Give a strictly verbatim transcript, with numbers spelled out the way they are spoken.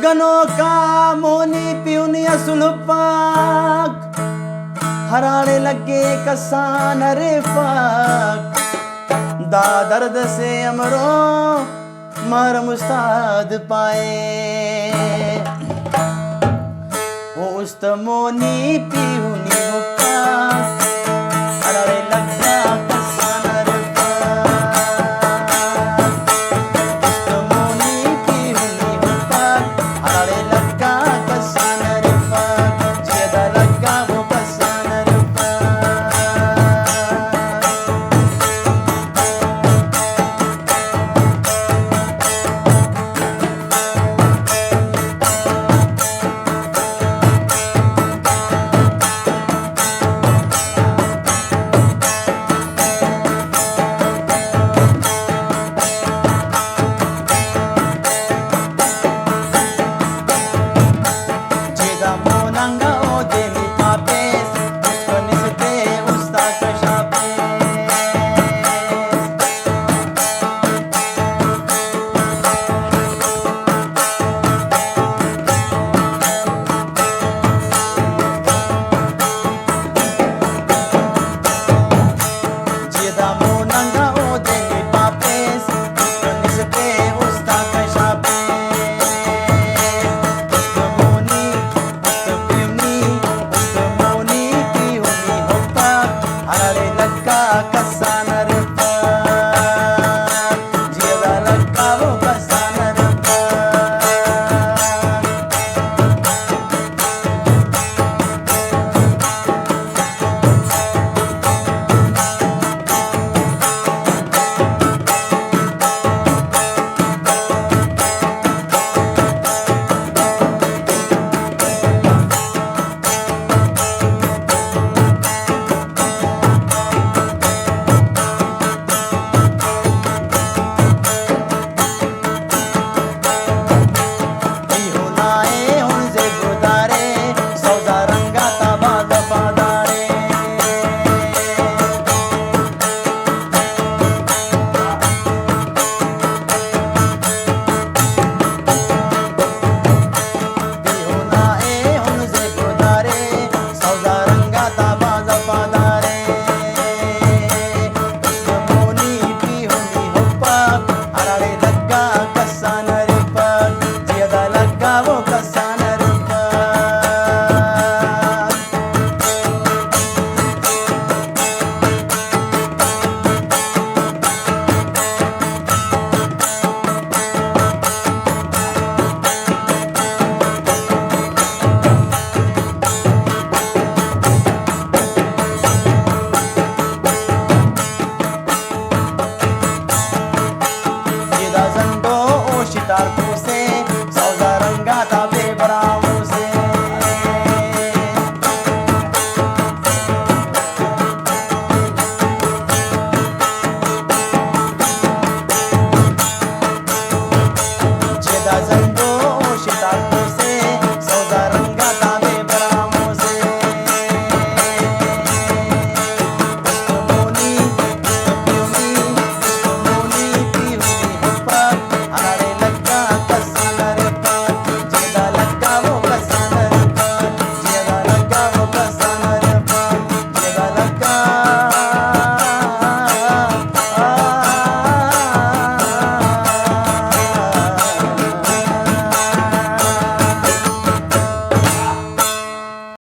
کنوکا مونی پیہنی اسل ہپاک، ہراڑے لگے کسان ہرفاک۔ دا درد سے امرو محرم استاد پائے۔ او است مونی پیہنی ہپاک، ہراڑے لگا کسان ہرفاک۔ است مونی پیہنی ہپاک، ہراڑے لگا کسان ہرفاک۔ جیئدا لگا وہ کسان ہرفاک۔ جیدا مون انگا اودے نی پاپیس، مسکن استے استا کشاپیس۔ جیئدا مون انگا اودے نی پاپیس، مسکن استے استا کشاپیس۔ است مونی، است پیہنی، است مونی پیہنی ہپاک، ہراڑے لگا کسان ہرفاک۔ جیئدا لگا وہ کسان ہرفاک۔ ای ہنا ءِ ہن زیب دارے، سوزا رنگ آتا بھاز وفادارے۔ ای ہنا ءِ ہن زیب دارے، سوزا رنگ آتا بھاز وفادارے۔ مونی پیہنی ہپاک، ہراڑے لگا کسان ہرفاک، جیئدا لگا وہ کسان ہرفاک۔ جیئدا زنڈو او شتار کوسے، سوزا رنگ آتا بے برام سے۔ جیئدا زنڈو